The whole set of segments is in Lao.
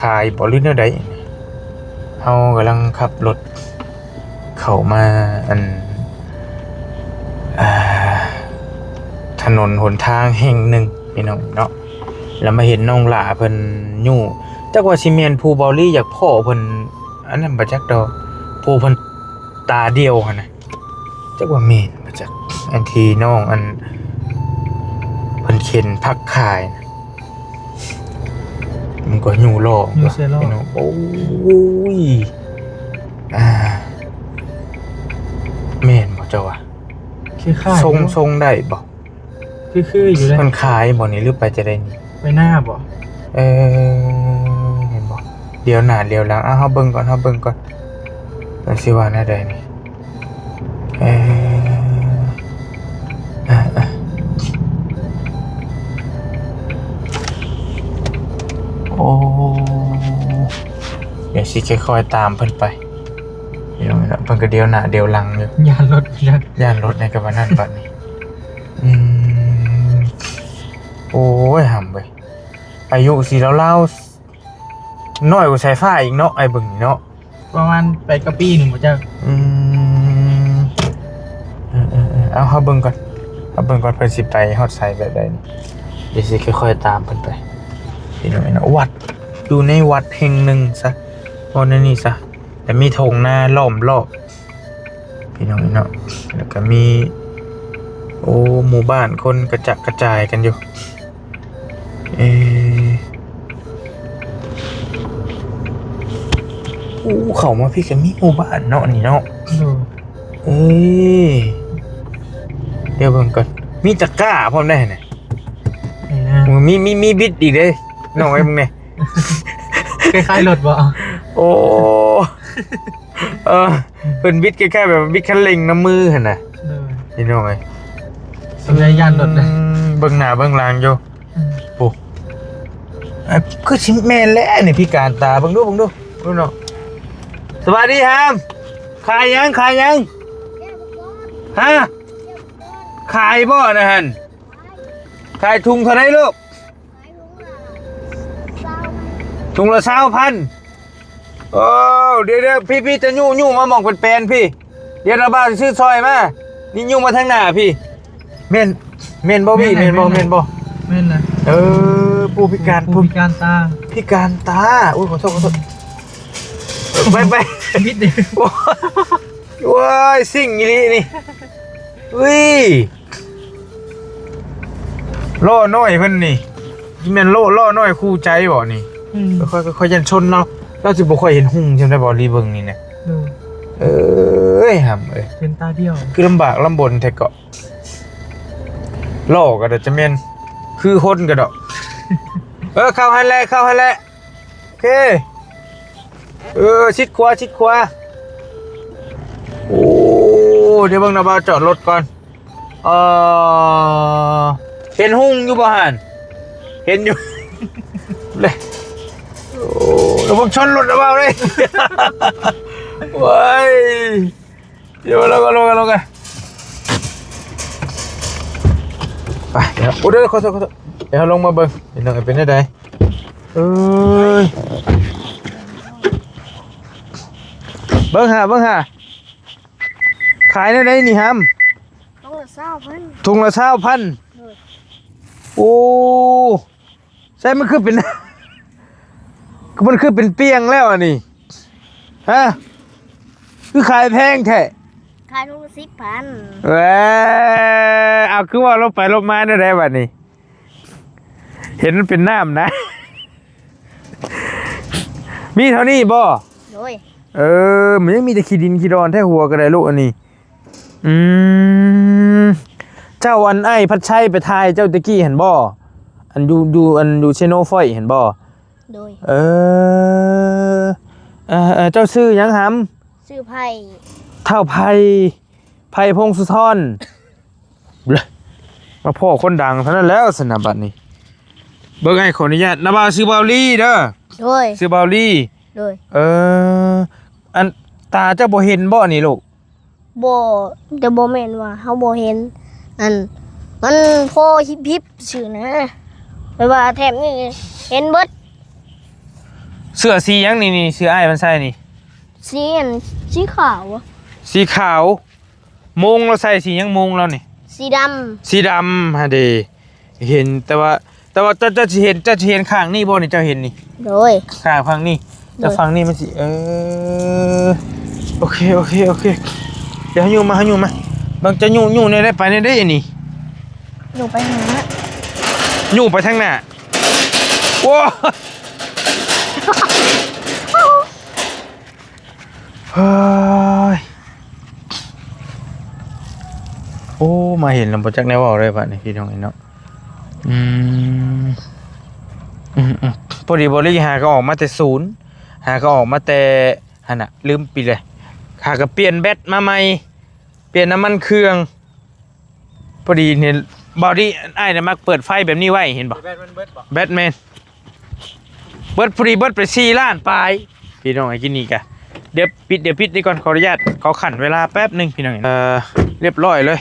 ຂາຍບໍ່ ຫຼືແນວໃດ? ເຮົາກຳລັງຂັບລົດເຂົ້າມາ ອັນ ອ່າ ຖະໜົນຫົນທາງແຫ່ງໜຶ່ງພີ່ນ້ອງເນາະ ແລ້ວມາເຫັນນ້ອງຫຼ້າເພິ່ນຍູ້ ຈັກວ່າຊິແມ່ນຜູ້ເບົາລີຢາກພໍ້ເພິ່ນ ອັນນັ້ນບໍ່ຈັກດອກ ຜູ້ເພິ່ນຕາດຽວຫັ້ນນະ. ຈັກວ່າແມ່ນບໍ່ຈັກ ອັນທີ່ນ້ອງອັນ ເພິ່ນເຂັນຜັກຂາຍນະ ມັນກໍຍູ້ລໍ້ ຢູ່ໃສ່ລໍ້ ພີ່ນ້ອງ. ໂອ້ຍ ອ່າ ແມ່ນບໍ່ເຈົ້າວ່າ? ຄືຄ້າຍ ຊົງ ຊົງໄດ້ບໍ່? ຄື ຄືຢູ່ເດ້. ເພິ່ນຂາຍບໍ່ນີ້ ຫຼືໄປຈັ່ງໃດນີ້? ໄປນາບໍ່? ເອີ ແມ່ນບໍ່? ດຽວໜ້າດຽວຫຼັງ ເອົາ ເຮົາເບິ່ງກ່ອນ ເຮົາເບິ່ງກ່ອນ ເພິ່ນຊິວ່າແນວໃດນີ້? ເອີ ເອີ ເອີ ໂອ້ ດຽວຊິຄ່ອຍໆຕາມເພິ່ນໄປ ເພິ່ນກໍດຽວໜ້າດຽວຫຼັງຢູ່ ຢ້ານລົດ ຢ້ານ ຢ້ານລົດໃນກະບະນັ້ນບັດນີ້. ອືມ ໂອ້ຍ ຫຳເວີຍ ອາຍຸຊິລາວໆ ນ້ອຍກວ່າສາຍຟ້າອີກເນາະ ອ້າຍເບິ່ງນີ້ເນາະ ປະມານແປດກວ່າປີໜຶ່ງບໍ່ຈັກ. ອືມ ເອີໆໆ ເອົາ ເຮົາເບິ່ງກ່ອນ ເຮົາເບິ່ງກ່ອນ ເພິ່ນຊິໄປຮອດໃສແບບໃດນີ້ ດຽວຊິຄ່ອຍໆຕາມເພິ່ນໄປ. ພີ່ນ້ອງເນາະ ວັດ ຢູ່ໃນວັດແຫ່ງໜຶ່ງຊະ ເວົ້າແນວນີ້ຊະ ແລະມີທົ່ງນາລ້ອມລອບ ພີ່ນ້ອງເນາະ ແລ້ວກໍມີ ໂອ້ ໝູ່ບ້ານຄົນກະຈະກະຈາຍກັນຢູ່. ເອ ໂອ້ ເຂົ້າມາພີ້ກໍມີໝູ່ບ້ານເນາະນີ້ເນາະ. ໂດຍ ເອີ ດຽວເບິ່ງກ່ອນ ມີຕະກ້າພ້ອມໄດ໋ຫັ້ນນະ. ນີ້ນະ ມີ ມີ ມີບິດອີກເດ້ ນ້ອງເອີຍ ເບິ່ງແດ່. ຄ້າຍໆລົດບໍ່? ໂອ້ ເອີ ເພິ່ນບິດຄ້າຍໆແບບບິດຄັນເລັ່ງນຳມືຫັ້ນນະ. ໂດຍ ພີ່ນ້ອງເອີຍ ສະໄໝຢ້ານລົດນະ. ອືມ ເບິ່ງໜ້າເບິ່ງຫຼັງຢູ່. ອືມ ໂອ້ ເອີ ຄືຊິແມ່ນແຫຼະນີ້ ພິການຕາ ເບິ່ງດູ ເບິ່ງດູ ເບິ່ງເນາະ. ສະບາຍດີຫຳ ຂາຍຫຍັງ ຂາຍຫຍັງ? ຮະ ຂາຍບໍ່ນະຫັ້ນ? ຂາຍທຸງເທົ່າໃດລູກ? ຖົງລະຊາວພັນ. ໂອ້ ດຽວໆ ພີ່ໆ ຈະຍູ້ໆມາໝ່ອງເປັນແປນພີ່. ດຽວລະບ່າວຊິຊື້ຊ່ອຍມາ. ນີ້ຍູ້ມາທາງໜ້າພີ່. ແມ່ນ ແມ່ນບໍ່ພີ່? ແມ່ນ ແມ່ນບໍ່? ແມ່ນ ແມ່ນນະ. ເອີ ຜູ້ພິການ ຜູ້ພິການຕາ ພິການຕາ. ໂອ້ຍ ຂໍໂທດ ຂໍໂທດ. ໄປ ໄປ ບິດເດ້. ໂອ້ຍ ໂອ້ຍ ຊິງອີ່ຫຼີນີ້. ອຸ້ຍ ລໍ້ນ້ອຍເພິ່ນນີ້ ແມ່ນລໍ້ ລໍ້ນ້ອຍຄູ່ໃຈບໍ່ນີ້? ອືມ ຂ້ອຍ ຂ້ອຍຢ້ານຊົນລາວ ລາວຊິບໍ່ຄ່ອຍເຫັນຮຸ່ງຊ່ຳໃດບໍ່ ລີເບິ່ງນີ້ນະ. ໂດຍ ເອີຍ ຫຳເອີຍ ເຫັນຕາດຽວ ຄືລຳບາກລຳບົນແທ້ເກາະ. ລໍ້ກໍດອກ ຈະແມ່ນຄືຄົນກໍດອກ. ເອີ ເຂົ້າຫັ້ນແຫຼະ ເຂົ້າຫັ້ນແຫຼະ. ໂອເຄ ເອີ ຊິດຂວາ ຊິດຂວາ. ໂອ້ ດຽວເບິ່ງນະ ບ່າວຈອດລົດກ່ອນ. ເອີ ເຫັນຮຸ່ງຢູ່ບໍ່ຫັ້ນ? ເຫັນຢູ່ ເລີຍ. ໂອ້ ລະວັງຊົນລົດນະ ບ່າວເອີຍ. ໂອ້ຍ ດຽວ ລົງ ລົງ ລົງ ລົງ. ໄປ ດຽວ ໂອ້ ດຽວ ຂໍໂທດ ຂໍໂທດ. ດຽວເຮົາລົງມາເບິ່ງ ເປັນຈັ່ງໃດ ເປັນແນວໃດ. ເອີຍ ເບິ່ງຫາ ເບິ່ງຫາ ຂາຍແນວໃດນີ້ຫຳ? ຖົງລະຊາວພັນ ຖົງລະຊາວພັນ. ໂດຍ ໂອ້ ໃສ່ ມັນຄືເປັນ ມັນຄືເປັນປ່ຽງແລ້ວອັນນີ້ ຮະ ຄືຂາຍແພງແທ້? ຂາຍຖົງລະສິບພັນ. ເອີ ເອົາ ຄືວ່າລົບໄປລົບມາແນວໃດບັດນີ້? ເຫັນມັນເປັນນ້ຳນະ. ມີເທົ່ານີ້ບໍ່? ໂດຍ ເອີ ມັນຍັງມີແຕ່ຂີ້ດິນຂີ້ດອນແທ້ ຫົວກໍໄດ້ລູກອັນນີ້. ອືມ ເຈົ້າ ອັນ ອ້າຍພັດໄຊໄປຖ່າຍເຈົ້າແຕ່ກີ້ຫັ້ນບໍ່? ອັນຢູ່ ຢູ່ ອັນຢູ່ເຊໂນຟອຍຫັ້ນບໍ່? ໂດຍ ເອີ ເອີ ເຈົ້າຊື່ຫຍັງຫຳ? ຊື່ໄພ ທ້າວໄພ ໄພ ພົງສຸທອນ. ມາພໍ້ຄົນດັງເທົ່ານັ້ນແລ້ວຊັ້ນນະບັດນີ້. ເບິ່ງ ອ້າຍຂໍອະນຸຍາດ ນ້າບ່າວຊື່ບ່າວລີເດີ. ໂດຍ ຊື່ບ່າວລີ. ໂດຍ ເອີ ອັນ ຕາເຈົ້າບໍ່ເຫັນບໍ່ນີ້ລູກ? ບໍ່ ແຕ່ບໍ່ແມ່ນວ່າເຮົາບໍ່ເຫັນ ອັນ ມັນພໍຮິບໆຊື່ນະ ແບບວ່າແຖບນີ້ເຫັນເບິດ. ເສື້ອສີຫຍັງນີ້ ນີ້ ເສື້ອອ້າຍມັນໃສ່ນີ້? ສີອັນ ສີຂາວ. ສີຂາວ. ໂມງລາວໃສ່ສີຫຍັງ ໂມງລາວນີ້? ສີດຳ. ສີດຳຫັ້ນເດ. ເຫັນ ແຕ່ວ່າ ແຕ່ວ່າເຈົ້າ ເຈົ້າຊິເຫັນ ເຈົ້າຊິເຫັນຂ້າງນີ້ບໍ່ນີ້? ເຈົ້າເຫັນນີ້? ໂດຍ. ຂ້າງ ຂ້າງນີ້. ໂດຍ. ແຕ່ຝັ່ງນີ້ມັນຊິ ເອີ ໂອເຄ ໂອເຄ ໂອເຄ. ດຽວເຮົາຍູ້ມາ ເຮົາຍູ້ມາ. ເບິ່ງ ເຈົ້າຍູ້ ຍູ້ແນວໃດ ໄປແນວໃດອັນນີ້? ຍູ້ໄປທາງໜ້າ. ຍູ້ໄປທາງໜ້າ. ໂອ້ ເຮີ້ຍ ໂອ້ ມາເຫັນແລ້ວບໍ່ຈັກແນວເວົ້າເລີຍບາດນີ້ ພີ່ນ້ອງເອີຍເນາະ. ອືມ ອືມໆ ພໍດີບໍລິຫາກໍອອກມາແຕ່ສູນ ຫາກໍອອກມາແຕ່ຫັ້ນນະ ລືມປີເລີຍ ຫາກໍປ່ຽນແບັດມາໃໝ່ ປ່ຽນນ້ຳມັນເຄື່ອງ. ພໍດີເຫັນ ບ່າວດີ ອ້າຍນະມັກເປີດໄຟແບບນີ້ໄວ້ ເຫັນບໍ່? ແບັດມັນເບິດບໍ່? ແບັດແມ່ນ ເບິດ ພໍດີເບິດໄປສີ່ລ້ານປາຍ ພີ່ນ້ອງ. ໄອ້ກິນນີ້ກະ ດຽວປິດ ດຽວປິດນີ້ກ່ອນ ຂໍອະນຸຍາດ ຂໍຂັ້ນເວລາແປັບໜຶ່ງ ພີ່ນ້ອງ. ເອີ ລຽບຮ້ອຍເລີຍ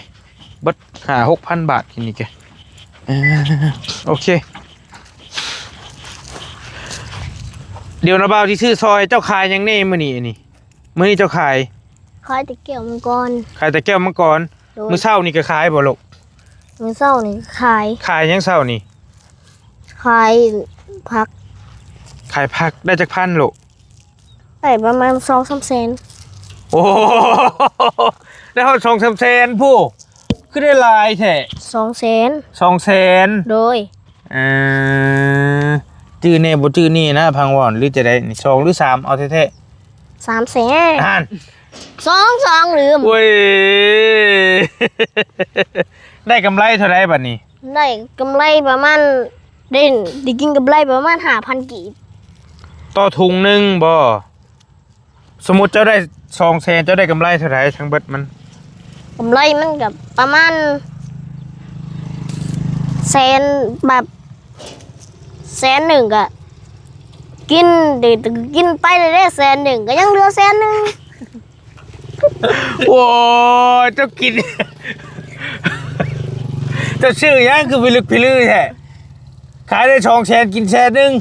ເບິດຫ້າຫົກພັນບາດ ກິນນີ້ກະ. ເອີ ໂອເຄ ດຽວນະບ່າວຊິຊື້ຊ່ອຍ. ເຈົ້າຂາຍຫຍັງແດ່ມື້ນີ້? ອັນນີ້ ມື້ນີ້ເຈົ້າຂາຍ? ຂາຍແຕ່ແກ້ວມັງກອນ. ຂາຍແຕ່ແກ້ວມັງກອນ. ໂດຍ. ມື້ເຊົ້ານີ້ກໍຂາຍບໍ່ລູກ? ມື້ເຊົ້ານີ້ຂາຍ. ຂາຍຫຍັງເຊົ້ານີ້? ຂາຍຜັກ. ຂາຍຜັກ. ໄດ້ຈັກພັນລູກ? ໄດ້ປະມານສອງສາມແສນ. ໂອ້ ໄດ້ຮອດສອງສາມແສນພຸ້ນ ຄືໄດ້ຫຼາຍແທ້? ສອງແສນ. ສອງແສນ. ໂດຍ. ເອີ ຈື່ແດ່ບໍ່ຈື່ແດ່ນະ ພັງວອນ ຫຼືຈະໄດ້ນີ້ ສອງຫຼືສາມ ເອົາແທ້ໆ? ສາມແສນ. ຫັ້ນ ສອງ ສອງ ລືມ. ໂອ້ຍ ໄດ້ກຳໄລເທົ່າໃດບັດນີ້? ໄດ້ກຳໄລປະມານ ໄດ້ ໄດ້ກິນກຳໄລປະມານຫ້າພັນກີບ ຕໍ່ຖົງໜຶ່ງບໍ່? ສົມມຸດເຈົ້າໄດ້ສອງແສນ ເຈົ້າໄດ້ກຳໄລເທົ່າໃດທັງເບິດມັນ? ກຳໄລມັນກໍປະມານແສນ ແບບແສນໜຶ່ງກໍກິນ ໄດ້ ກິນໄປເລີຍເດ້ ແສນໜຶ່ງກໍຍັງເຫຼືອແສນໜຶ່ງ. ໂອ້ຍ ເຈົ້າກິນ ເຈົ້າຊື້ຫຍັງຄືພິລຶກພິລືແທ້? ຂາຍໄດ້ສອງແສນ ກິນແສນໜຶ່ງ.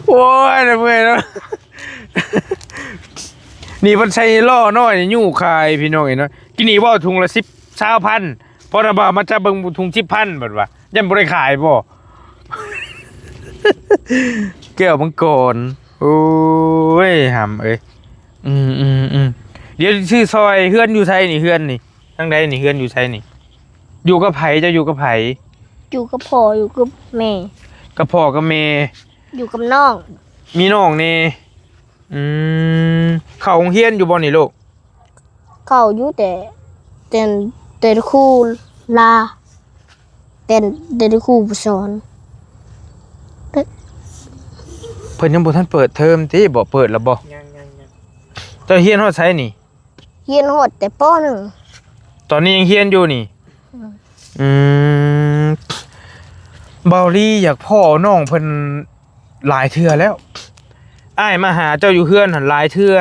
ໂອ້ຍ ເມື່ອຍເນາະ. ນີ້ເພິ່ນໃສ່ລໍ້ນ້ອຍນີ້ຍູ້ຂາຍ ພີ່ນ້ອງເອີຍເນາະ. ກິນນີ້ເວົ້າຖົງລະສິບ ຊາວພັນ ພໍນະບ່າວມາຈັບເບິ່ງຖົງສິບພັນ ບັດວ່າ ຢ້ານບໍ່ໄດ້ຂາຍບໍ່? ແກ້ວມັງກອນ. ໂອ້ຍ ຫຳເອີຍ. ອືມໆໆ ດຽວຊິຊື້ຊ່ອຍ. ເຮືອນຢູ່ໃສນີ້? ເຮືອນນີ້ທາງໃດນີ້? ເຮືອນຢູ່ໃສນີ້? ຢູ່ກັບໃຜ? ເຈົ້າຢູ່ກັບໃຜ? ຢູ່ກັບພໍ່ ຢູ່ກັບແມ່. ກັບພໍ່ກັບແມ່. ຢູ່ກັບນ້ອງ. ມີນ້ອງແດ່. ອືມ ເຂົ້າໂຮງຮຽນຢູ່ບໍ່ນີ້ລູກ? ເຂົ້າຢູ່ ແຕ່ ແຕ່ ແຕ່ຄູລາ ແຕ່ ແຕ່ຄູບໍ່ສອນ. ເພິ່ນຍັງບໍ່ທັນເປີດເທີມຕິ? ບໍ່ເປີດແລ້ວບໍ່? ຍັງໆໆ. ເຈົ້າຮຽນຮອດໃສນີ້? ຮຽນຮອດແຕ່ ປໍໜຶ່ງ. ຕອນນີ້ຍັງຮຽນຢູ່ນີ້? ອືມ ອືມ ເບົາລີຢາກພໍ້ນ້ອງເພິ່ນຫຼາຍເທື່ອແລ້ວ. ອ້າຍມາຫາເຈົ້າຢູ່ເຮືອນຫັ້ນຫຼາຍເທື່ອ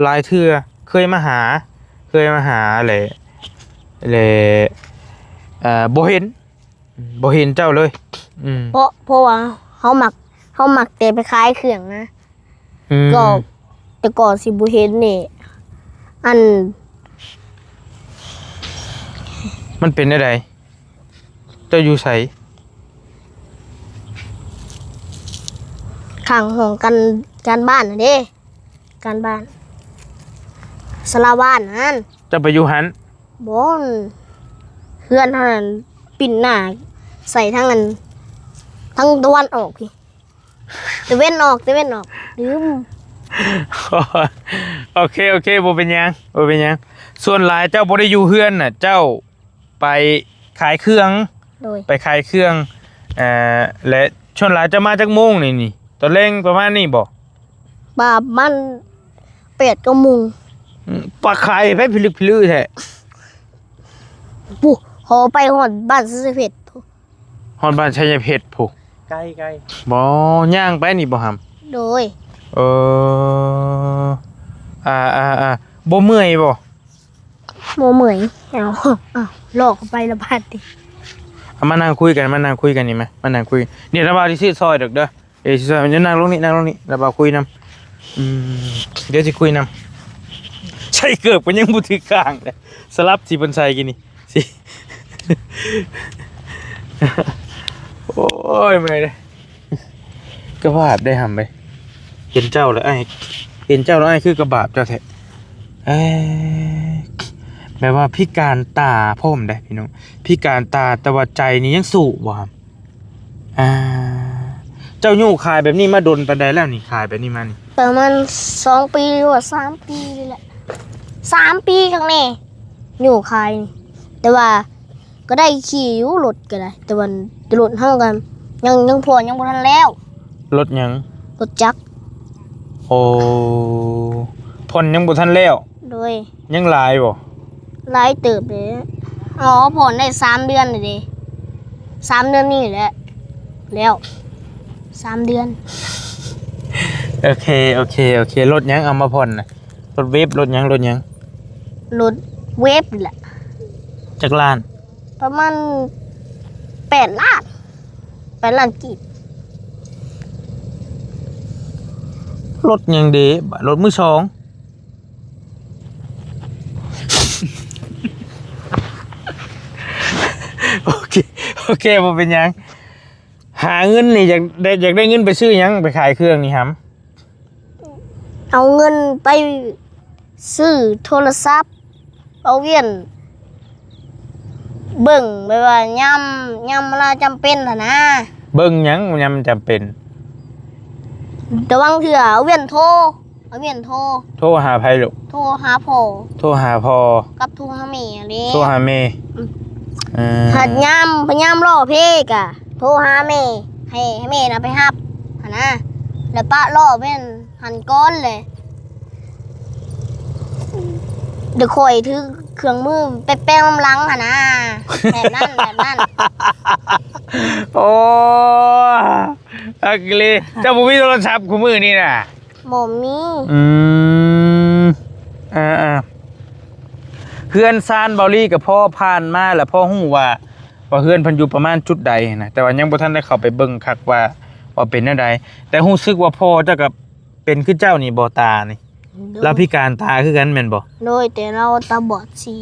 ຫຼາຍເທື່ອ ເຄີຍມາຫາ ເຄີຍມາຫາແຫຼະ ແລະ ເອີ ບໍ່ເຫັນ ບໍ່ເຫັນເຈົ້າເລີຍ. ອືມ ເພາະ ເພາະວ່າເຮົາມັກ ເຮົາມັກແຕ່ໄປຂາຍເຄື່ອງນະ. ອືມ ກໍ ແຕ່ກໍຊິບໍ່ເຫັນນີ້ ອັນ ມັນເປັນແນວໃດ? ເຈົ້າຢູ່ໃສ? ຂ້າງຫ້ອງການ ການບ້ານຫັ້ນເດ້ ການບ້ານ ສາລາບ້ານຫັ້ນ. ເຈົ້າໄປຢູ່ຫັ້ນ? ບໍ່ ເຮືອນເຮົານັ້ນປິ່ນໜ້າໃສ່ທາງອັນ ທາງຕາເວັນອອກພີ້. ຕາເວັນອອກ ຕາເວັນອອກ ລືມ. ໂອເຄ ໂອເຄ ບໍ່ເປັນຫຍັງ ບໍ່ເປັນຫຍັງ. ສ່ວນຫຼາຍເຈົ້າບໍ່ໄດ້ຢູ່ເຮືອນນະ ເຈົ້າໄປຂາຍເຄື່ອງ. ໂດຍ ໄປຂາຍເຄື່ອງ ເອີ ແລະ ສ່ວນຫຼາຍເຈົ້າມາຈັກໂມງນີ້ ນີ້ ຕອນແລງປະມານນີ້ບໍ່? ປະມານແປດ ເກົ້າໂມງ. ອືມ ປະຂາຍໃຜພິລຶກພິລືແທ້? ປູ້ ເຮົາໄປຮອດບ້ານໄຊຍະເພັດ. ຮອດບ້ານໄຊຍະເພັດພຸ້ນ. ໄກ ໄກ. ບໍ່ ຍ່າງໄປນີ້ບໍ່ຫຳ? ໂດຍ. ເອີ ອ່າ ອ່າ ອ່າ ບໍ່ເມື່ອຍບໍ່? ບໍ່ເມື່ອຍ. ເອົາ ເອົາ ຫຼອກເຂົ້າໄປລະບາດນີ້. ເອົາມານັ່ງຄຸຍກັນ ມານັ່ງຄຸຍກັນນີ້ມາ ມານັ່ງຄຸຍ. ດຽວລາວວ່າຊິຊື້ຊອຍດອກເດີ. ເອີ ຊິຊ່ວຍ ເດີ ນັ່ງລົງນີ້ ນັ່ງລົງນີ້ ລະບ່າວຄຸຍນຳ. ອືມ ດຽວຊິຄຸຍນຳ. ໃສ່ເກີບກໍຍັງບໍ່ຖືກຂ້າງເດ້ ສະຫຼັບທີ່ເພິ່ນໃສ່ກີ້ນີ້ ຊິ ໂອ້ຍ ເມື່ອຍເດ້. ກະບາບໄດ້ຫຳເອີຍ. ເຫັນເຈົ້າແລ້ວອ້າຍ ເຫັນເຈົ້າແລ້ວອ້າຍ ຄືກະບາບເຈົ້າແທ້. ເອີ ແບບວ່າພິການຕາພ້ອມເດ້ພີ່ນ້ອງ ພິການຕາ ແຕ່ວ່າໃຈນີ້ຍັງສູ້ບໍ່ຫຳ? ອ່າ ເຈົ້າຍູ້ຂາຍແບບນີ້ມາດົນປານໃດແລ້ວນີ້? ຂາຍແບບນີ້ມານີ້ ປະມານສອງປີ ຫຼືວ່າສາມປີນີ້ແຫຼະ ສາມປີຂ້າງແນ່ ຍູ້ຂາຍນີ້ ແຕ່ວ່າກໍໄດ້ຂີ່ຢູ່ລົດກໍໄດ້ ແຕ່ວ່າແຕ່ລົດເຮົາກໍຍັງ ຍັງຜ່ອນຍັງບໍ່ທັນແລ້ວ. ລົດຫຍັງ? ລົດຈັກ. ໂອ້ ຜ່ອນຍັງບໍ່ທັນແລ້ວ. ໂດຍ. ຍັງຫຼາຍບໍ່? ຫຼາຍເຕີບເດ້. ອໍ ຜ່ອນໄດ້ສາມເດືອນແລ້ວເດ້ ສາມເດືອນນີ້ແຫຼະ ແລ້ວສາມເດືອນ. ໂອເຄ ໂອເຄ ໂອເຄ. ລົດຫຍັງເອົາມາຜ່ອນນະ? ລົດເວບ ລົດຫຍັງ ລົດຫຍັງ? ລົດເວບນີ້ແຫຼະ. ຈັກລ້ານ? ປະມານແປດລ້ານ ແປດລ້ານກີບ. ລົດຫຍັງເດ ລົດມືສອງ. ໂອເຄ ໂອເຄ ບໍ່ເປັນຫຍັງ. ຫາເງິນນີ້ ຢາກໄດ້ ຢາກໄດ້ເງິນໄປຊື້ຫຍັງ? ໄປຂາຍເຄື່ອງນີ້ຫຳ? ເອົາເງິນໄປຊື້ໂທລະສັບ ເອົາວຽນເບິ່ງ ແບບວ່າຍາມ ຍາມເວລາຈຳເປັນຫັ້ນນະ. ເບິ່ງຫຍັງຍາມຈຳເປັນ? ແຕ່ບາງເທື່ອເອົາວຽນໂທ ເອົາວຽນໂທ. ໂທຫາໃຜລູກ? ໂທຫາພໍ່. ໂທຫາພໍ່ ກັບໂທຫາແມ່ເດ້. ໂທຫາແມ່. ອືມ ເອີ ຫາກຍາມ ພະຍາມລໍ້ເພກະໂທຫາແມ່ ໃຫ້ ໃຫ້ແມ່ນະໄປຮັບຫັ້ນນະ ແລ້ວປະລໍ້ເປັນ ຫັ້ນກ່ອນເລີຍ ດຽວຂ້ອຍຖືເຄື່ອງມືແປງນຳຫຼັງຫັ້ນນະ ແບບນັ້ນ ແບບນັ້ນ. ໂອ້ ອັກເລ ເຈົ້າບໍ່ມີໂທລະສັບຄູ່ມື້ນີ້ນະ? ບໍ່ມີ. ອືມ ອ່າໆ ເຮືອນຊານເບົາລີກໍພໍຜ່ານມາ ແລ້ວພໍຮູ້ວ່າ ວ່າເຮືອນເພິ່ນຢູ່ປະມານຈຸດໃດຫັ້ນນະ ແຕ່ວ່າຍັງບໍ່ທັນໄດ້ເຂົ້າໄປເບິ່ງຄັກວ່າ ວ່າເປັນແນວໃດ. ແຕ່ຮູ້ສຶກວ່າພໍ່ເຈົ້າກໍ ເປັນຄືເຈົ້ານີ້ບໍ່ ຕານີ້? ໂດຍ. ລາວພິການຕາຄືກັນແມ່ນບໍ່? ໂດຍ ແຕ່ລາວຕາບອດສີ.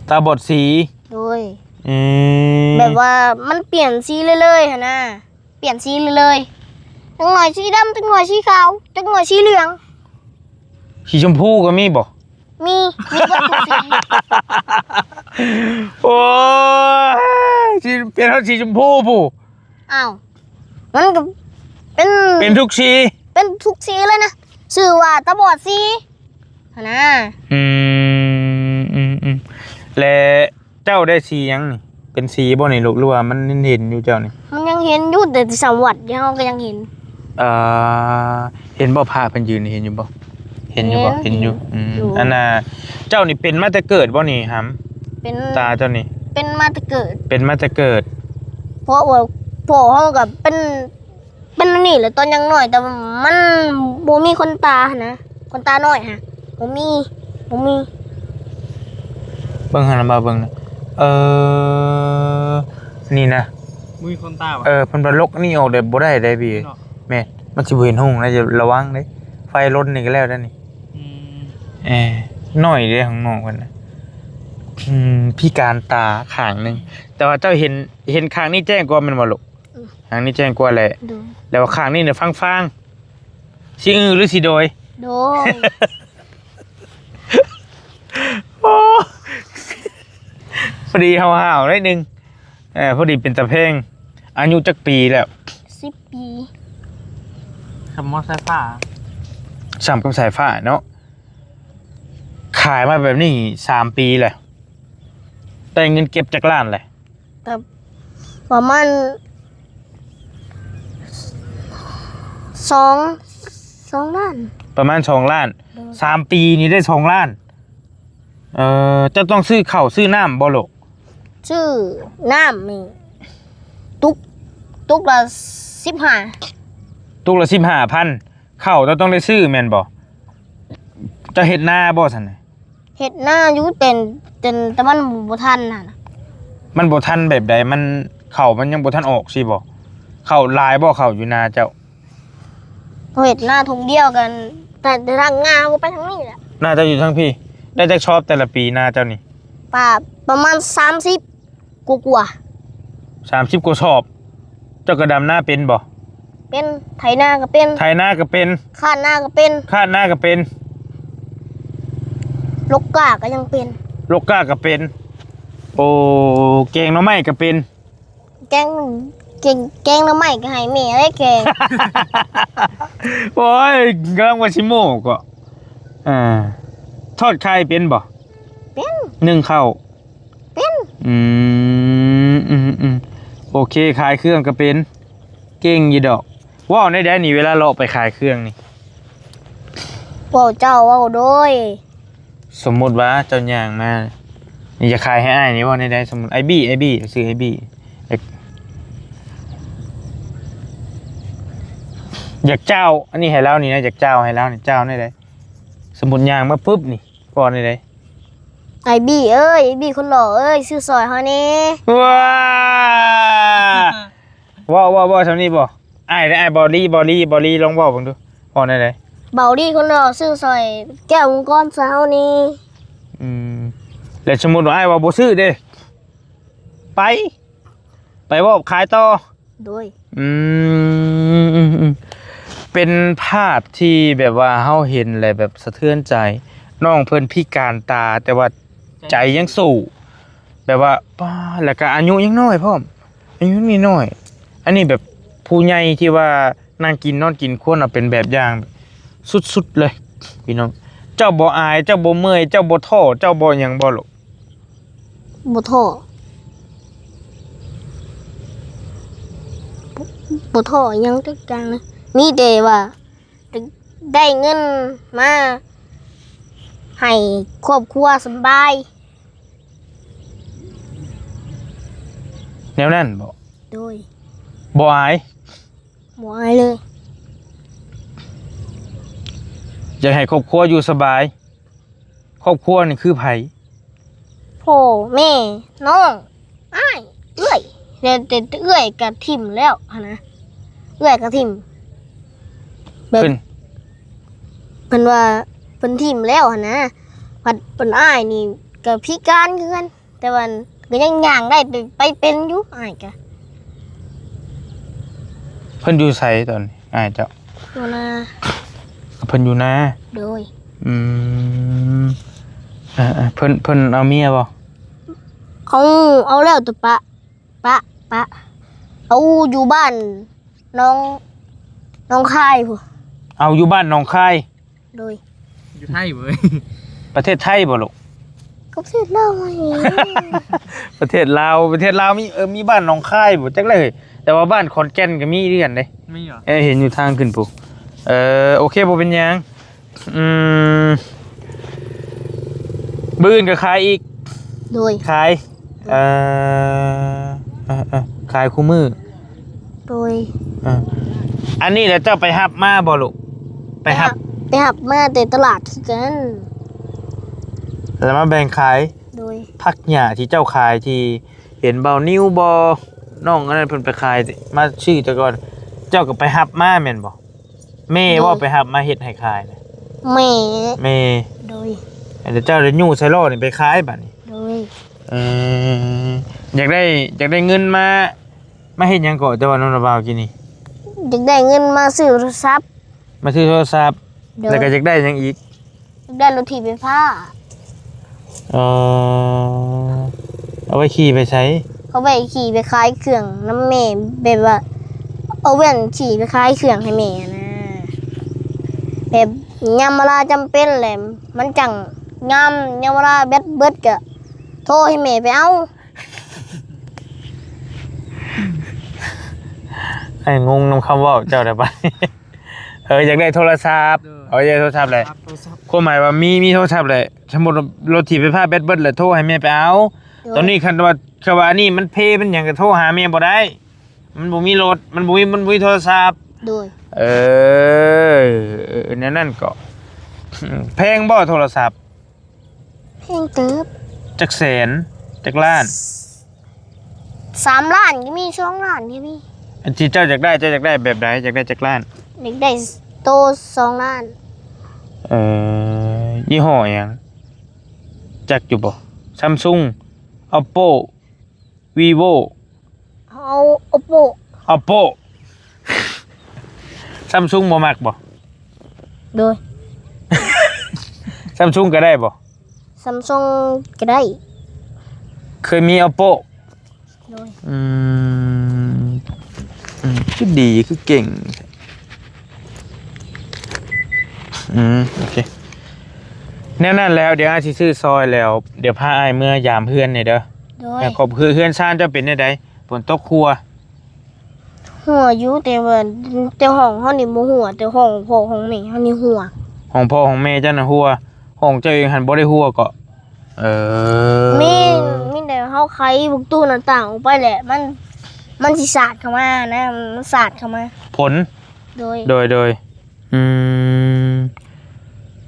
ຕາບອດສີ? ໂດຍ. ອືມ ແບບວ່າມັນປ່ຽນສີເລື້ອຍໆຫັ້ນນະ ປ່ຽນສີເລື້ອຍໆ ຈັກໜ້ອຍສີດຳ ຈັກໜ້ອຍສີຂາວ ຈັກໜ້ອຍສີເຫຼືອງ. ສີຊົມພູກໍມີບໍ່? ມີ ມີເບິດທຸກສີ. ໂອ້ຍ ສີ ປ່ຽນຮອດສີຊົມພູພຸ້ນ. ອ້າວ ມັນກໍເປັນ ເປັນທຸກສີ ເປັນທຸກສີເລີຍນະ ຊື່ວ່າຕາບອດສີຫັ້ນນະ. ອືມ ອືມໆ ແລະ ເຈົ້າໄດ້ສີຫຍັງນີ້? ເປັນສີບໍ່ນີ້ລູກ ຫຼືວ່າມັນເຫັນຢູ່ເຈົ້ານີ້? ມັນຍັງເຫັນຢູ່ ແຕ່ທີ່ສຳວັດເຮົາກໍຍັງເຫັນ. ເອີ ເຫັນບໍ່ ພະເພິ່ນຢືນນີ້ ເຫັນຢູ່ບໍ່? ເຫັນຢູ່ບໍ່? ເຫັນ ເຫັນຢູ່. ອືມ ຢູ່. ອັນນ່າ ເຈົ້ານີ້ເປັນມາແຕ່ເກີດບໍ່ນີ້ຫຳ? ເປັນ ຕາເຈົ້ານີ້ ເປັນມາແຕ່ເກີດ. ເປັນມາແຕ່ເກີດ. ເພາະວ່າພໍ່ເຮົາກໍເປັນ ເປັນອັນນີ້ແຫຼະຕອນຍັງນ້ອຍ ແຕ່ວ່າມັນບໍ່ມີຂົນຕາຫັ້ນນະ ຂົນຕານ້ອຍຫະ ບໍ່ມີ ບໍ່ມີ. ເບິ່ງຫັ້ນນະ ມາເບິ່ງນະ ເອີ ນີ້ນະ ບໍ່ມີຂົນຕາຫວາ? ເອີ ເພິ່ນວ່າລົກນີ້ອອກແບບບໍ່ໄດ້ເດ້ພີ່. ແມ່ນ ມັນຊິບໍ່ເຫັນຮຸ່ງນະ ລະວັງເດ້ ໄຟລົນນີ້ກໍແລ້ວໄດ໋ນີ້. ອືມ ເອີ ນ້ອຍເດ້ຂ້າງນອກເພິ່ນນະ. ອືມ ພິການຕາຂ້າງໜຶ່ງ ແຕ່ວ່າເຈົ້າເຫັນ ເຫັນຂ້າງນີ້ແຈ້ງກວ່າແມ່ນບໍ່ລູກ? ອືມ ຂ້າງນີ້ແຈ້ງກວ່າແຫຼະ. ໂດຍ. ແລ້ວຂ້າງນີ້ນະຟາງໆ ຊິອື້ ຫຼືຊິໂດຍ? ໂດຍ. ໂອ້ ພໍດີຫ້າວໆໜ້ອຍໜຶ່ງ ເອີ ພໍດີເປັນຕາແພງ. ອາຍຸຈັກປີແລ້ວ? ສິບປີ. ສ່ຳມອດສາຍຟ້າ ສ່ຳກັບສາຍຟ້າເນາະ. ຂາຍມາແບບນີ້ສາມປີແລ້ວ ໄດ້ເງິນເກັບຈັກລ້ານແລ້ວ? ກໍປະມານສອງ ສອງລ້ານ. ປະມານສອງລ້ານ. ໂດຍ. ສາມປີນີ້ໄດ້ສອງລ້ານ. ເອີ ເຈົ້າຕ້ອງຊື້ເຂົ້າຊື້ນ້ຳບໍ່ລູກ? ຊື້ນ້ຳນີ້ຕຸກ ຕຸກລະສິບຫ້າ. ຕຸກລະສິບຫ້າພັນ. ເຂົ້າເຈົ້າຕ້ອງໄດ້ຊື້ແມ່ນບໍ່? ເຈົ້າເຮັດນາບໍ່ຊັ້ນນະ? ເຮັດນາຢູ່ ແຕ່ ແຕ່ ແຕ່ມັນບໍ່ທັນຫັ້ນນະ. ມັນບໍ່ທັນແບບໃດ ມັນ ເຂົ້າມັນຍັງບໍ່ທັນອອກຊີ້ບໍ່? ເຂົ້າຫຼາຍບໍ່ ເຂົ້າຢູ່ນາເຈົ້າ? ເຮົາເຮັດນາທົ່ງດຽວກັນ ແຕ່ ແຕ່ທາງນາກໍໄປທາງນີ້ແຫຼະ. ນາເຈົ້າຢູ່ທາງພີ້ ໄດ້ຈັກຊອບແຕ່ລະປີນາເຈົ້ານີ້? ປະ ປະມານສາມສິບ ກວ່າໆ ສາມສິບກວ່າຊອບ. ເຈົ້າກໍດຳນາເປັນບໍ່? ເປັນ. ໄຖນາກໍເປັນ. ໄຖນາກໍເປັນ. ຄາດນາກໍເປັນ. ຄາດນາກໍເປັນ. ລົກກ້າກໍຍັງເປັນ. ລົກກ້າກໍເປັນ. ໂອ້ ແກງໜໍ່ໄມ້ກໍເປັນ. ແກງ ແກງ ແກງໜໍ່ໄມ້ກໍໃຫ້ແມ່ເລີຍແກງ. ໂອ້ຍ ກຳລັງວ່າຊິໂມ້ກໍ ອ່າ ທອດໄຂ່ເປັນບໍ່? ເປັນ. ໜຶ້ງເຂົ້າ? ເປັນ. ອືມ ອືມ ອືມ ໂອເຄ ຂາຍເຄື່ອງກໍເປັນ ເກັ່ງຢູ່ດອກ. ເວົ້າແນວໃດນີ້ ເວລາເລາະໄປຂາຍເຄື່ອງນີ້? ເວົ້າເຈົ້າເວົ້າໂດຍ ສົມມຸດວ່າເຈົ້າຍ່າງມາ ນີ້ຈະຂາຍໃຫ້ອ້າຍນີ້ ເວົ້າແນວໃດ? ສົມມຸດ ອ້າຍບີ ອ້າຍບີ ຊື່ອ້າຍບີ ຢາກ ຢາກຈ້າວອັນນີ້ໃຫ້ລາວນີ້ນະ ຢາກຈ້າວໃຫ້ລາວນີ້ ຈ້າວແນວໃດ? ສົມມຸດຍ່າງມາປຶບນີ້ ເວົ້າແນວໃດ? ອ້າຍບີເອີຍ ອ້າຍບີຄົນຫຼໍ່ເອີຍ ຊື້ຊ່ອຍເຮົາແດ່. ວ້າ ເວົ້າ ເວົ້າ ເວົ້າຊ່ຳນີ້ບໍ່? ອ້າຍ ອ້າຍ ເບົາລີ ເບົາລີ ເບົາລີ ລອງເວົ້າເບິ່ງດູ ເວົ້າແນວໃດ? ເບົາລີຄົນຫຼໍ່ ຊື້ຊ່ອຍແກ້ວມັງກອນໃສ່ເຮົາແດ່. ອືມ ແລ້ວສົມມຸດວ່າອ້າຍວ່າບໍ່ຊື້ເດ້? ໄປ ໄປເວົ້າຂາຍຕໍ່. ໂດຍ ອືມ ເປັນພາບທີ່ແບບວ່າເຮົາເຫັນແລ້ວແບບສະເທືອນໃຈ ນ້ອງເພິ່ນພິການຕາ ແຕ່ວ່າໃຈຍັງສູ້ ແບບວ່າ ປ້າ ແລ້ວກໍອາຍຸຍັງນ້ອຍພ້ອມ ອາຍຸນ້ອຍໆ ອັນນີ້ແບບຜູ້ໃຫຍ່ທີ່ວ່ານັ່ງກິນນອນກິນຄວນເອົາເປັນແບບຢ່າງສຸດໆເລີຍພີ່ນ້ອງ. ເຈົ້າບໍ່ອາຍ ເຈົ້າບໍ່ເມື່ອຍ ເຈົ້າບໍ່ທໍ້ ເຈົ້າບໍ່ຫຍັງບໍ່ລູກ? ບໍ່ທໍ້ ບໍ່ ບໍ່ທໍ້ຫຍັງຈັກຢ່າງເລີຍ ມີແຕ່ວ່າ ໄດ້ເງິນມາໃຫ້ຄອບຄົວສຳບາຍ ແນວນັ້ນບໍ? ໂດຍ ບໍ່ອາຍ? ບໍ່ອາຍເລີຍ. ຢາກໃຫ້ຄອບຄົວຢູ່ສະບາຍ. ຄອບຄົວນີ້ຄືໃຜ? ພໍ່ແມ່ ນ້ອງ ອ້າຍ ເອື້ອຍ ແຕ່ ແຕ່ເອື້ອຍກະຖິ້ມແລ້ວຫັ້ນນະ ເອື້ອຍກະຖິ້ມ ແບບ ເພິ່ນ ເພິ່ນວ່າເພິ່ນຖິ້ມແລ້ວຫັ້ນນະ ພັດເພິ່ນ ອ້າຍນີ້ກະພິການຄືກັນ ແຕ່ວ່າກະຍັງຍ່າງໄດ້ ໄປ ໄປເປັນຢູ່ ອ້າຍກະ. ເພິ່ນຢູ່ໃສຕອນນີ້ ອ້າຍເຈົ້າ? ຢູ່ນາ. ເພິ່ນຢູ່ນາ? ໂດຍ. ອືມ ເອີໆ ເພິ່ນ ເພິ່ນເອົາເມຍບໍ່? ເອົາ ເອົາແລ້ວແຕ່ປະ ປະ ປະ ເອົາຢູ່ບ້ານໜອງ ໜອງຄາຍພຸ້ນ. ເອົາຢູ່ບ້ານໜອງຄາຍ? ໂດຍ. ຢູ່ໄທເວີຍ. ປະເທດໄທບໍ່ລູກ? ກໍປະເທດລາວນີ້. ປະເທດລາວ ປະເທດລາວມີ ເອີ ມີບ້ານໜອງຄາຍບໍ່? ຈັກເລີຍ ແຕ່ວ່າບ້ານຂອນແກ່ນກໍມີຄືກັນເດ້. ມີຫວາ? ເອີ ເຫັນຢູ່ທາງຂຶ້ນພຸ້ນ. ເອີ ໂອເຄ ບໍ່ເປັນຫຍັງ. ອືມ ມື້ອື່ນກໍຂາຍອີກ? ໂດຍ. ຂາຍ ເອີ ເອີ ເອີ ຂາຍຄູ່ມື້? ໂດຍ. ເອີ ອັນນີ້ລະເຈົ້າໄປຮັບມາບໍ່ລູກ? ໄປຮັບ ໄປຮັບມາແຕ່ຕະຫຼາດຄືກັນ. ແລ້ວມາແບ່ງຂາຍ? ໂດຍ. ຜັກຫຍ້າທີ່ເຈົ້າຂາຍ ທີ່ເຫັນເບົານິວບໍ່ ນ້ອງອັນນັ້ນເພິ່ນໄປຂາຍ ມາຊື້ແຕ່ກ່ອນ ເຈົ້າກໍໄປຮັບມາແມ່ນບໍ່? ແມ່ບໍ່ ໂດຍ ໄປຮັບມາເຮັດໃຫ້ຂາຍນະ? ແມ່ ແມ່. ໂດຍ. ແລ້ວເຈົ້າໄດ້ຍູ້ໃສ່ລໍ້ນີ້ໄປຂາຍບາດນີ້? ໂດຍ. ເອີ ຢາກໄດ້ ຢາກໄດ້ເງິນມາ ມາເຮັດຫຍັງເກາະ ເຈົ້າວ່ານຳລະບ່າວກີ້ນີ້? ຢາກໄດ້ເງິນມາຊື້ໂທລະສັບ. ມາຊື້ໂທລະສັບ. ໂດຍ. ແລ້ວກໍຢາກໄດ້ຫຍັງອີກ? ຢາກໄດ້ລົດຖີບໄຟຟ້າ. ເອີ ເອົາໄວ້ຂີ່ໄປໃສ? ເອົາໄວ້ຂີ່ໄປຂາຍເຄື່ອງນຳແມ່ ແບບວ່າເອົາແວ່ນຂີ່ໄປຂາຍເຄື່ອງໃຫ້ແມ່ນະ ແບບຍາມເວລາຈຳເປັນແຫຼະ ມັນຈັ່ງງາມ ຍາມເວລາແບັດເບິດກະໂທໃຫ້ແມ່ໄປເອົາ. ອ້າຍງົງນຳຄຳເວົ້າເຈົ້າແລ້ວບາດນີ້. ເອີ ຢາກໄດ້ໂທລະສັບ. ໂດຍ. ເອີ ຢາກໄດ້ໂທລະສັບແຫຼະ. ຄວາມໝາຍວ່າມີ ມີໂທລະສັບແຫຼະ ສົມມຸດລົດຖີບໄຟຟ້າແບັດເບິດແລ້ວໂທໃຫ້ແມ່ໄປເອົາ. ໂດຍ. ຕອນນີ້ຄັນວ່າ ຄັນວ່າອັນນີ້ມັນເພ ມັນຫຍັງກໍໂທຫາແມ່ບໍ່ໄດ້ ມັນບໍ່ມີລົດ ມັນບໍ່ມີ ມັນບໍ່ມີໂທລະສັບ. ໂດຍ. ເອີ ເອີ ແນວນັ້ນກໍ ແພງບໍ່ໂທລະສັບ? ແພງເຕີບ. ຈັກແສນ? ຈັກລ້ານ? ສາມລ້ານກໍມີ ສອງລ້ານກໍມີ. ອັນທີ່ເຈົ້າຢາກໄດ້ ເຈົ້າຢາກໄດ້ແບບໃດ? ຢາກໄດ້ຈັກລ້ານ? ຢາກໄດ້ໂຕສອງລ້ານ. ເອີ ຍີ່ຫໍ້ຫຍັງ? ຈັກຢູ່ບໍ່? ຊຳຊຸງ ໂອບໂປ ວີໂວ. ເອົາໂອບໂປ. ໂອບໂປ ຊຳຊຸງບໍ່ມັກບໍ່? ໂດຍ. ຊຳຊຸງກໍໄດ້ບໍ່? ຊຳຊຸງກໍໄດ້. ເຄີຍມີໂອບໂປ? ໂດຍ. ອືມ ອືມ ຄືດີ ຄືເກັ່ງ. ອືມ ໂອເຄ ແນວນັ້ນແລ້ວ ດຽວອ້າຍຊິຊື້ຊອຍແລ້ວ ດຽວພາອ້າຍເມືອຢາມເຮືອນແດ່ເດີ. ໂດຍ. ແລ້ວກໍເຮືອນຊານເຈົ້າເປັນແນວໃດ? ຝົນຕົກຮົ່ວ? ຮົ່ວຢູ່ ແຕ່ວ່າ ແຕ່ຫ້ອງເຮົານີ້ບໍ່ຮົ່ວ ແຕ່ຫ້ອງພໍ່ຫ້ອງແມ່ເຮົານີ້ຮົ່ວ. ຫ້ອງພໍ່ຫ້ອງແມ່ເຈົ້ານະຮົ່ວ ຫ້ອງເຈົ້າເອງຫັ້ນບໍ່ໄດ້ຮົ່ວເກາະ? ເອີ ມີ ມີແຕ່ເຮົາໄຂພວກຕູ້ໜ້າຕ່າງອອກໄປແຫຼະ ມັນ ມັນຊິສາດເຂົ້າມານະ ມັນສາດເຂົ້າມາ. ຝົນ? ໂດຍ. ໂດຍ ໂດຍ. ອືມ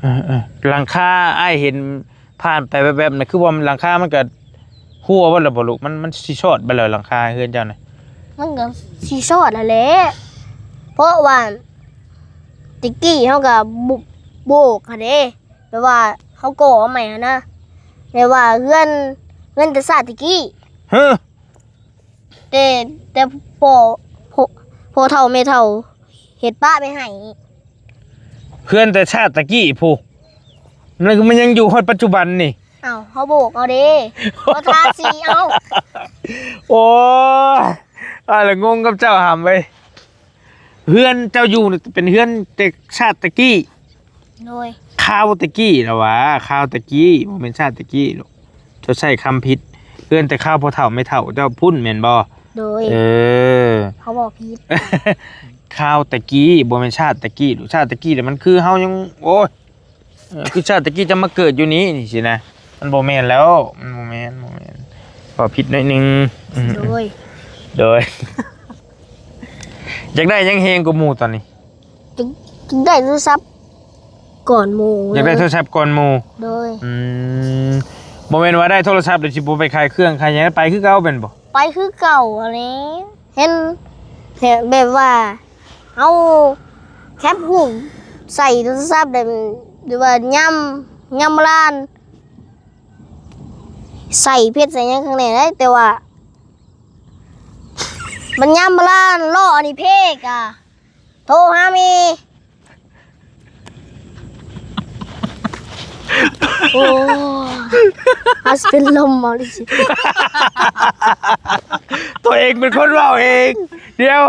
ເອີໆ ຫຼັງຄາອ້າຍເຫັນຜ່ານໄປແວບໆ ນັ້ນ ຄືວ່າຫຼັງຄາມັນກະຮົ່ວເບິດແລ້ວບໍ່ລູກ? ມັນ ມັນຊິຊອດເບິດແລ້ວຫຼັງຄາເຮືອນເຈົ້ານະ? ມັນກະຊິຊອດຫັ້ນແຫຼະ ເພາະວ່າແຕ່ກີ້ເຮົາກະໂບກຫັ້ນເດ້ ແບບວ່າເຮົາກໍ່ເອົາໃໝ່ຫັ້ນນະ ແບບວ່າເຮືອນ ເຮືອນແຕ່ຊາດແຕ່ກີ້. ເຮີ ແຕ່ ແຕ່ພໍ່ ພໍ່ ພໍ່ເຖົ້າແມ່ເຖົ້າເຮັດປະໄວ້ໃຫ້. ເຮືອນແຕ່ຊາດຕະກີ້ພຸ້ນ ມັນ ມັນຍັງຢູ່ຮອດປັດຈຸບັນນີ້. ອ້າວ ເຮົາໂບກເອົາເດ້ ເຮົາທາສີເອົາ. ໂອ້ຍ ອ້າຍລະງົງກັບເຈົ້າຫຳເວີຍ. ເຮືອນເຈົ້າຢູ່ນີ້ເປັນເຮືອນແຕ່ຊາດຕະກີ້? ໂດຍ. ຄາວຕະກີ້ລະຫວາ ຄາວຕະກີ້ ບໍ່ແມ່ນຊາດຕະກີ້ລູກ ເຈົ້າໃຊ້ຄຳຜິດ. ເຮືອນແຕ່ຄາວພໍ່ເຖົ້າແມ່ເຖົ້າເຈົ້າພຸ້ນແມ່ນບໍ່? ໂດຍ. ເອີ ເຮົາເວົ້າຜິດ. ຄາວຕະກີ້ ບໍ່ແມ່ນຊາດຕະກີ້ລູກ ຊາດຕະກີ້ນະ ມັນຄືເຮົາຍັງ ໂອ້ຍ ເອີ ຄືຊາດຕະກີ້ຈະມາເກີດຢູ່ນີ້ ນີ້ຊີ້ນະ ມັນບໍ່ແມ່ນແລ້ວ ມັນບໍ່ແມ່ນ ບໍ່ແມ່ນ ເວົ້າຜິດໜ້ອຍໜຶ່ງ. ອືມ ໂດຍ ໂດຍ. ຢາກໄດ້ຫຍັງແຮງກວ່າໝູ່ຕອນນີ້? ຢາກ ຢາກໄດ້ໂທລະສັບກ່ອນໝູ່. ຢາກໄດ້ໂທລະສັບກ່ອນໝູ່? ໂດຍ. ອືມ ບໍ່ແມ່ນວ່າໄດ້ໂທລະສັບແລ້ວຊິບໍ່ໄປຂາຍເຄື່ອງຂາຍຫຍັງ ໄປຄືເກົ່າແມ່ນບໍ່? ໄປຄືເກົ່າຫັ້ນແຫຼະ ເຫັນ ເຫັນແບບວ່າ ເຮົາແຄບຮູບໃສ່ໂທລະສັບ ແບບ ຫຼືວ່າຍາມ ຍາມໂບລານ ໃສ່ເພັດໃສ່ຫຍັງຂ້າງໃນໄດ້ ແຕ່ວ່າ ມັນຍາມໂບລານ ລໍ້ອັນນີ້ເພກະ ໂທຫາແມ່. ໂອ້ ເຮົາຊິເປັນລົມເອົາເລີຍ. ຕົວເອງເປັນຄົນເວົ້າເອງ. ດຽວ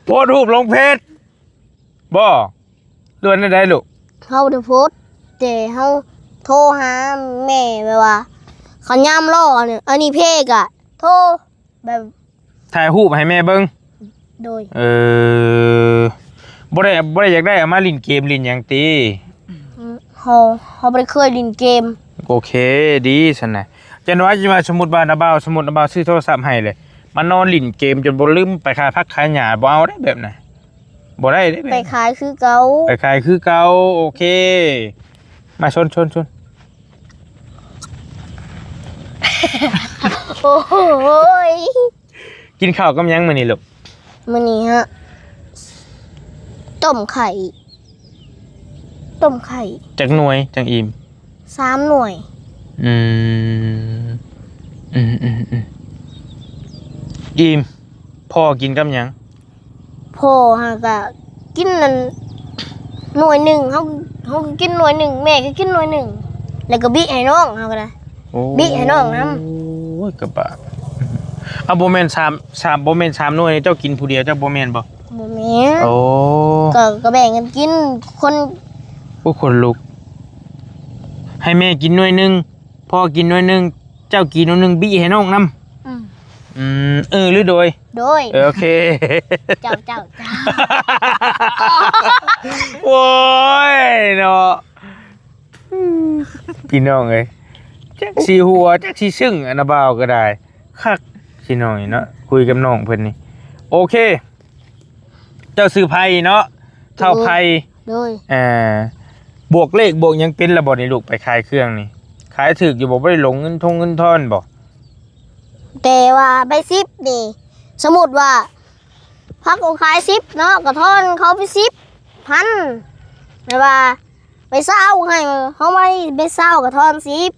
ໂພສຮູບລົງເຟສບໍ່? ຫຼືວ່າແນວໃດລູກ? ເຮົາບໍ່ໄດ້ໂພສ ແຕ່ເຮົາໂທຫາແມ່ ແບບວ່າ ຄັນຍາມລໍ້ອັນນີ້ເພກະໂທ ແບບ ຖ່າຍຮູບໃຫ້ແມ່ເບິ່ງ. ໂດຍ. ເອີ ບໍ່ໄດ້ ບໍ່ໄດ້ຢາກໄດ້ເອົາມາຫຼິ້ນເກມຫຼິ້ນຫຍັງຕິ? ເຮົາ ເຮົາບໍ່ໄດ້ເຄີຍຫຼິ້ນເກມ. ໂອເຄ ດີຊັ້ນນະ. ຈັນວ່າ ຈັນວ່າ ສົມມຸດວ່ານ້າບ່າວ ສົມມຸດນ້າບ່າວຊື້ໂທລະສັບໃຫ້ເລີຍ ມານອນຫຼິ້ນເກມຈົນບໍ່ລືມໄປຂາຍຜັກຂາຍຫຍ້າ ບໍ່ເອົາເດ້ແບບນັ້ນ. ບໍ່ໄດ້ເດ້ ໄປຂາຍຄືເກົ່າ ໄປຂາຍຄືເກົ່າ. ໂອເຄ ມາຊົນ ຊົນ ຊົນ. ໂອ້ຍ ກິນເຂົ້າກັບຫຍັງມື້ນີ້ລູກ? ມື້ນີ້ຫະ ຕົ້ມໄຂ່ ຕົ້ມໄຂ່. ຈັກໜ່ວຍຈັ່ງອີ່ມ? ສາມໜ່ວຍ. ອືມ ອືມໆໆ ອີ່ມ. ພໍ່ກິນກັບຫຍັງ? ພໍ່ຫາກະກິນນັ້ນໜ່ວຍໜຶ່ງ ເຮົາ ເຮົາກໍກິນໜ່ວຍໜຶ່ງ ແມ່ກໍກິນໜ່ວຍໜຶ່ງ ແລ້ວກໍບິໃຫ້ນ້ອງ ເຮົາກໍໄດ້ ໂອ້ ບິໃຫ້ນ້ອງນຳ. ໂອ້ຍ ກະບາບ. ເອົາ ບໍ່ແມ່ນສາມ ສາມ ບໍ່ແມ່ນສາມໜ່ວຍນີ້ ເຈົ້າກິນຜູ້ດຽວ ເຈົ້າບໍ່ແມ່ນບໍ່? ບໍ່ແມ່ນ. ໂອ້ ກໍ ກໍແບ່ງກັນກິນຄົນ. ໂອ້ ຂົນລຸກ. ໃຫ້ແມ່ກິນໜ່ວຍໜຶ່ງ ພໍ່ກິນໜ່ວຍໜຶ່ງ ເຈົ້າກິນໜ່ວຍໜຶ່ງ ບິໃຫ້ນ້ອງນຳ. ອືມ ອືມ ເອີ ຫຼືໂດຍ? ໂດຍ. ເອີ ໂອເຄ ເຈົ້າ ເຈົ້າ ເຈົ້າ. ໂອ້ຍເນາະ ພີ່ນ້ອງເອີຍ ຈັກຊິຫົວ ຈັກຊິຊຶ້ງ ອັນນະບ່າວກໍໄດ້ ຄັກ ພີ່ນ້ອງເນາະ ຄຸຍກັບນ້ອງເພິ່ນນີ້. ໂອເຄ ເຈົ້າຊື່ໄພເນາະ ທ້າວໄພ. ໂດຍ. ອ່າ ບວກເລກບວກຫຍັງເປັນລະບໍ່ນີ້ລູກ ໄປຂາຍເຄື່ອງນີ້? ຂາຍຖືກຢູ່ບໍ່? ບໍ່ໄດ້ຫຼົງເງິນທົງເງິນທອນບໍ່? ແຕ່ວ່າໃບສິບນີ້ ສົມມຸດວ່າຜັກເຮົາຂາຍສິບເນາະ ກໍທອນເຂົາໄປສິບພັນ ແຕ່ວ່າໃບຊາວໃຫ້ເຮົາ ໃບຊາວກໍທອນສິບ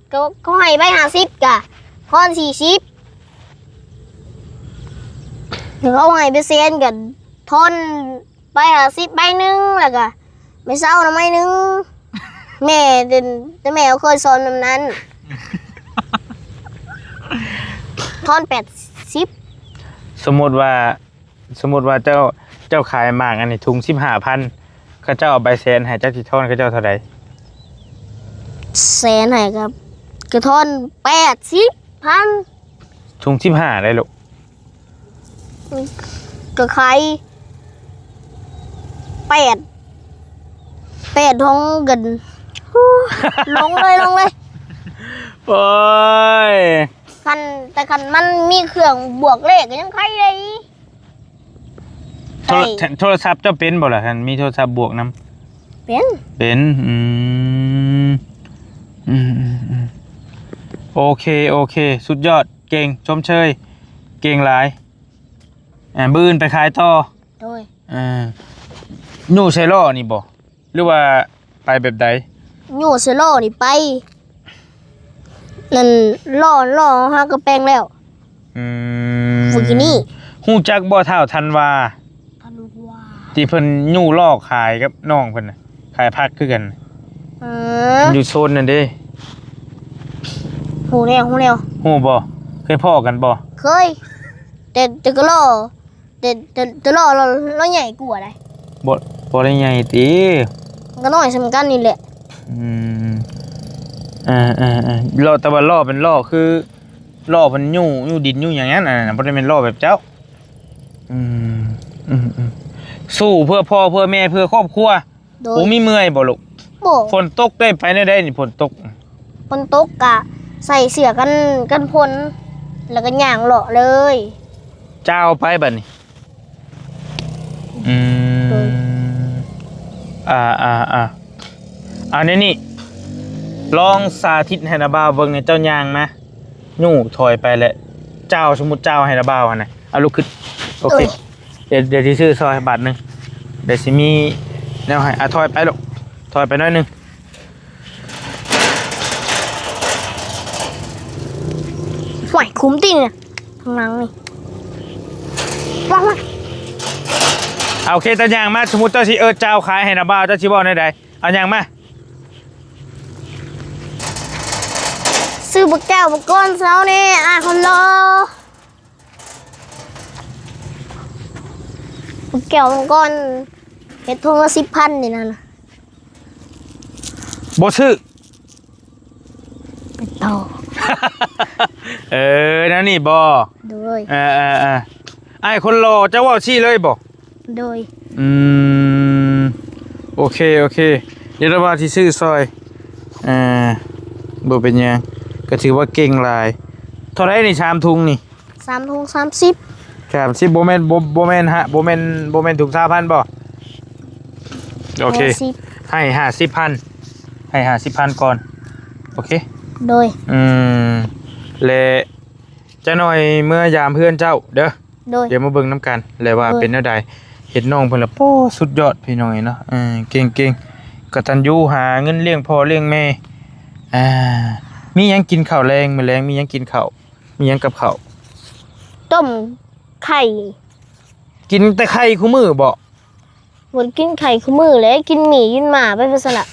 ເຂົາໃຫ້ໃບຫ້າສິບກໍທອນສີ່ສິບ ເຂົາໃຫ້ໃບແສນກໍທອນ ໃບຫ້າສິບໃບໜຶ່ງ ແລ້ວກະໃບຊາວນຳໃບໜຶ່ງ ແມ່ ແຕ່ແມ່ເຄີຍສອນແບບນັ້ນ ທອນແປດສິບ. ສົມມຸດວ່າ ສົມມຸດວ່າເຈົ້າ ເຈົ້າຂາຍໝາກອັນນີ້ຖົງສິບຫ້າພັນ ເຂົາເຈົ້າເອົາໃບແສນໃຫ້ ເຈົ້າຊິທອນເຂົາເຈົ້າເທົ່າໃດ? ແສນໃຫ້ກໍ ກໍທອນແປດສິບພັນ ຖົງສິບຫ້າໄດ້ລູກ. ກໍຂາຍແປດ ແປດຖົງກັນ ລົງເລີຍ ລົງເລີຍ. ໂອ້ຍ ຄັນ ແຕ່ຄັນມັນມີເຄື່ອງບວກເລກກໍຍັງໄຄໄດ້. ໂທລະ ໂທລະສັບເຈົ້າເປັນບໍ່ລະ? ຄັນມີໂທລະສັບບວກນຳ ເປັນ ເປັນ ອືມ ອືມ ອືມ ອືມ ໂອເຄ ໂອເຄ ສຸດຍອດ ເກັ່ງ ຊົມເຊີຍ ເກັ່ງຫຼາຍ. ອ່າ ມື້ອື່ນໄປຂາຍຕໍ່. ໂດຍ ອ່າ ຍູ້ໃສ່ລໍ້ນີ້ບໍ່ ຫຼືວ່າໄປແບບໃດ? ຍູ້ໃສ່ລໍ້ນີ້ໄປ ນັ້ນ ລໍ້ ລໍ້ເຮົາກໍແປງແລ້ວ. ອືມ ເມື່ອກີ້ນີ້ ຮູ້ຈັກບໍ່ທ້າວທັນວາ? ທັນວາ ທີ່ເພິ່ນຍູ້ລໍ້ຂາຍກັບນ້ອງເພິ່ນນະ ຂາຍຜັກຄືກັນ. ເອີ ຢູ່ໂຊນນັ້ນເດ້. ຮູ້ແລ້ວ ຮູ້ແລ້ວ. ຮູ້ບໍ່? ເຄີຍພໍ້ກັນບໍ່? ເຄີຍ ແຕ່ ແຕ່ກໍລໍ ແຕ່ ແຕ່ ແຕ່ລໍ້ລາວ ລາວໃຫຍ່ກວ່າໃດ໋. ບໍ່ ບໍ່ໄດ້ໃຫຍ່ຕິ ກໍນ້ອຍສ່ຳກັນນີ້ແຫຼະ. ອືມ ເອີໆໆ ລໍ້ ແຕ່ວ່າລໍ້ເປັນລໍ້ຄືລໍ້ເພິ່ນຍູ້ ຍູ້ດິນຍູ້ຫຍັງນັ້ນ ອັນນັ້ນບໍ່ໄດ້ແມ່ນລໍ້ແບບເຈົ້າ. ອືມ ອືມໆ ສູ້ເພື່ອພໍ່ເພື່ອແມ່ເພື່ອຄອບຄົວ. ໂດຍ ບໍ່ມີເມື່ອຍບໍ່ລູກ? ບໍ່. ຝົນຕົກໄດ້ໄປແນວໃດນີ້? ຝົນຕົກ ຝົນຕົກກະໃສ່ເສື້ອກັນ ກັນຝົນ ແລ້ວກໍຍ່າງເລາະເລີຍ ຈ້າວໄປບັດນີ້. ອືມ ໂດຍ ອ່າໆໆ ອັນນີ້ນີ້ ລອງສາທິດໃຫ້ນາບ່າວເບິ່ງແດ່ ເຈົ້າຍ່າງມາ ຍູ້ຖອຍໄປແລ້ວ ຈ້າວ ສົມມຸດຈ້າວໃຫ້ນາບ່າວຫັ້ນນະ. ເອົາ ລຸກຂຶ້ນ ໂອເຄ ໂດຍ ດຽວ ດຽວຊິຊື້ຊ່ອຍບາດໜຶ່ງ ດຽວຊິມີແນວໃຫ້. ອ່ະ ຖອຍໄປລູກ ຖອຍໄປໜ້ອຍໜຶ່ງ. ຫ້ວຍ ຄຸ້ມຕິນີ້ ທາງຫຼັງນີ້ ວ້າວ ວ້າວ. ເອົາ ໂອເຄ ເຈົ້າຍ່າງມາ ສົມມຸດເຈົ້າຊິເອີ້ນ ເຈົ້າຂາຍໃຫ້ນາບ່າວ ເຈົ້າຊິເວົ້າແນວໃດ? ເອົາຍ່າງມາ. ຊື້ບັກແກ້ວມາກ່ອນເຊົ້ານີ້ ອ້າຍຄົນຫຼໍ່. ແກ້ວມັງກອນ ເຮັດຖົງລະສິບພັນນີ້ນະ ບໍ່ຊື້ ໄປຕໍ່. ເອີ ແນວນີ້ບໍ່? ໂດຍ ເອີໆໆ ອ້າຍຄົນຫຼໍ່ ເຈົ້າເວົ້າຊີ້ເລີຍບໍ່? ໂດຍ ອືມ ໂອເຄ ໂອເຄ ດຽວລະວ່າຊິຊື້ຊ່ອຍ. ເອີ ບໍ່ເປັນຫຍັງ ກໍຖືວ່າເກັ່ງຫຼາຍ. ເທົ່າໃດນີ້ ສາມຖົງນີ້? ສາມຖົງສາມສິບ ສາມສິບ ບໍ່ແມ່ນ ບໍ່ ບໍ່ແມ່ນ ບໍ່ແມ່ນ ບໍ່ແມ່ນຖົງຊາວພັນບໍ່? ໂອເຄ ຫ້າສິບ ໃຫ້ຫ້າສິບພັນ ໃຫ້ຫ້າສິບພັນກ່ອນ ໂອເຄ ໂດຍ ອືມ ແລະ ຈັກໜ້ອຍເມືອຍາມເຮືອນເຈົ້າເດີ ໂດຍ ດຽວມາເບິ່ງນຳກັນ ແລະວ່າ ໂດຍ ເປັນແນວໃດ. ເຫັນນ້ອງເພິ່ນລະ ໂອ້ ສຸດຍອດ ພີ່ນ້ອງເອີຍເນາະ ເກັ່ງໆ ກະຕັນຍູຫາເງິນລ້ຽງພໍ່ລ້ຽງແມ່ ອ່າ ມີຫຍັງກິນເຂົ້າແລງ? ມື້ແລງມີຫຍັງກິນເຂົ້າ? ມີຫຍັງກັບເຂົ້າ? ຕົ້ມໄຂ່ ກິນແຕ່ໄຂ່ຄູ່ມື້ບໍ? ບໍ່ໄດ້ກິນໄຂ່ຄູ່ມື້ແຫຼະ ກິນໝີ່ກິນໝາໄປພຸ້ນຊັ້ນລະ.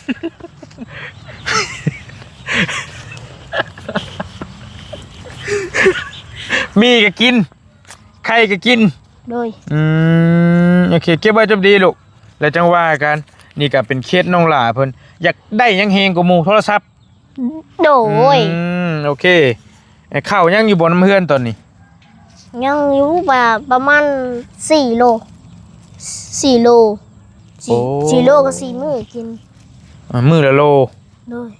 ໝີ່ກໍກິນ ໄຂ່ກໍກິນ ໂດຍ ອືມ ໂອເຄ ເກັບໄວ້ຈົບດີລູກ ແລ້ວຈັ່ງວ່າກັນ. ນີ້ກໍເປັນເຂດນ້ອງຫຼ້າເພິ່ນ ຢາກໄດ້ຫຍັງແຮງກວ່າໝູ່? ໂທລະສັບ ໂດຍ ອືມ ໂອເຄ ເຂົ້າຍັງຢູ່ບໍ່ນຳເຮືອນຕອນນີ້? ຍັງຢູ່ ປະ ປະມານສີ່ໂລ ສີ່ໂລ ສີ່ ໂອ້ ສີ່ໂລກໍສີ່ມື້ກິນ ມື້ລະໂລ ໂດຍ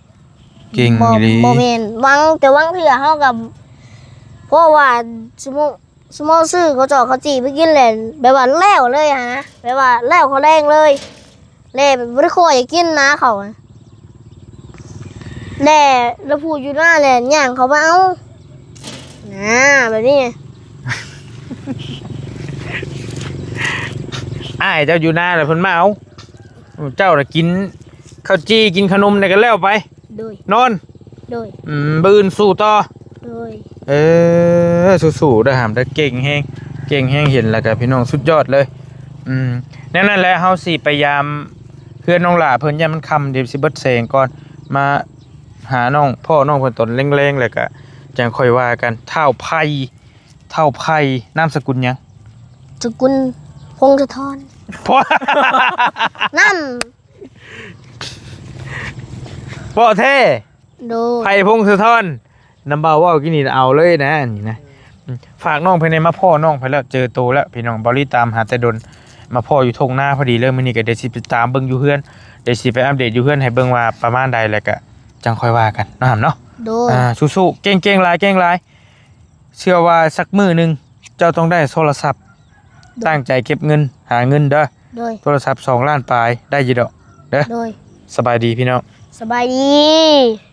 ເກັ່ງອີ່ຫຼີ ບໍ່ແມ່ນ ບາງ ແຕ່ບາງເທື່ອເຮົາກໍ ເພາະວ່າ ສົມມຸດ ສົມມຸດຊື້ເຂົ້າຈອກເຂົ້າຈີ່ໄປກິນແຫຼະ ແບບວ່າແລ້ວເລີຍຫັ້ນນະ ແບບວ່າແລ້ວເຂົ້າແລງເລີຍ ແລ້ວບໍ່ໄດ້ຄ່ອຍຢາກກິນນະເຂົ້າ ແ ແລ້ວຜູ້ຢູ່ນາແຫຼະຍ່າງເຂົ້າມາເອົາ ນາ ແບບນີ້ ອ້າຍເຈົ້າຢູ່ນາແລ້ວເພິ່ນມາເອົາ ເຈົ້ານະກິນເຂົ້າຈີ່ ກິນຂະໜົມແລ້ວກໍແລ້ວໄປ ໂດຍ ນອນ ໂດຍ ອືມ ມື້ອື່ນສູ້ຕໍ່ ໂດຍ ເອີ ສູ້ໆ ເດີ ຫາມເດີ ເກັ່ງແຮງ ເກັ່ງແຮງ ເຫັນແລ້ວກໍພີ່ນ້ອງສຸດຍອດເລີຍ ອືມ ແນວນັ້ນແຫຼະ ເຮົາຊິໄປຢາມເຮືອນນ້ອງຫຼ້າເພິ່ນ ຢ້ານມັນຄ່ຳ ດຽວຊິເບິດແສງກ່ອນ ມາຫານ້ອງ ພໍ້ນ້ອງເພິ່ນຕອນແລງໆ ແລ້ວກໍຈັ່ງຄ່ອຍວ່າກັນ ທ້າວໄພ ທ້າວໄພ ນາມສະກຸນຫຍັງ? ສະກຸນ ພົງສະທອນ ນຳ ເວົ້າແທ້ ໂດຍ ໄພ ພົງສະທອນ ນຳບ່າວເວົ້າກີ້ນີ້ເອົາເລີຍນະ ນີ້ນະ ອືມ ຝາກນ້ອງເພິ່ນແດ່ ມາພໍ້ນ້ອງເພິ່ນແລ້ວ ເຈີໂຕແລ້ວ ພີ່ນ້ອງ ເບົາລີຕາມຫາແຕ່ດົນ ມາພໍ້ຢູ່ທົ່ງນາພໍດີເລີຍ ມື້ນີ້ກໍໄດ້ຊິໄປຕາມເບິ່ງຢູ່ເຮືອນ ໄດ້ຊິໄປອັບເດດຢູ່ເຮືອນໃຫ້ເບິ່ງວ່າປະມານໃດ ແລ້ວກໍຈັ່ງຄ່ອຍວ່າກັນເນາະ ຫຳເນາະ ໂດຍ ອາ ສູ້ໆ ເກັ່ງໆ ຫຼາຍ ເກັ່ງຫຼາຍ ເຊື່ອວ່າສັກມື້ໜຶ່ງເຈົ້າຕ້ອງໄດ້ໂທລະສັບ ໂດຍ ຕັ້ງໃຈເກັບເງິນ ຫາເງິນເດີ ໂດຍ ໂທລະສັບສອງລ້ານປາຍ ໄດ້ຢູ່ດອກເດີ ໂດຍ ສະບາຍດີພີ່ນ້ອງ ສະບາຍດີ.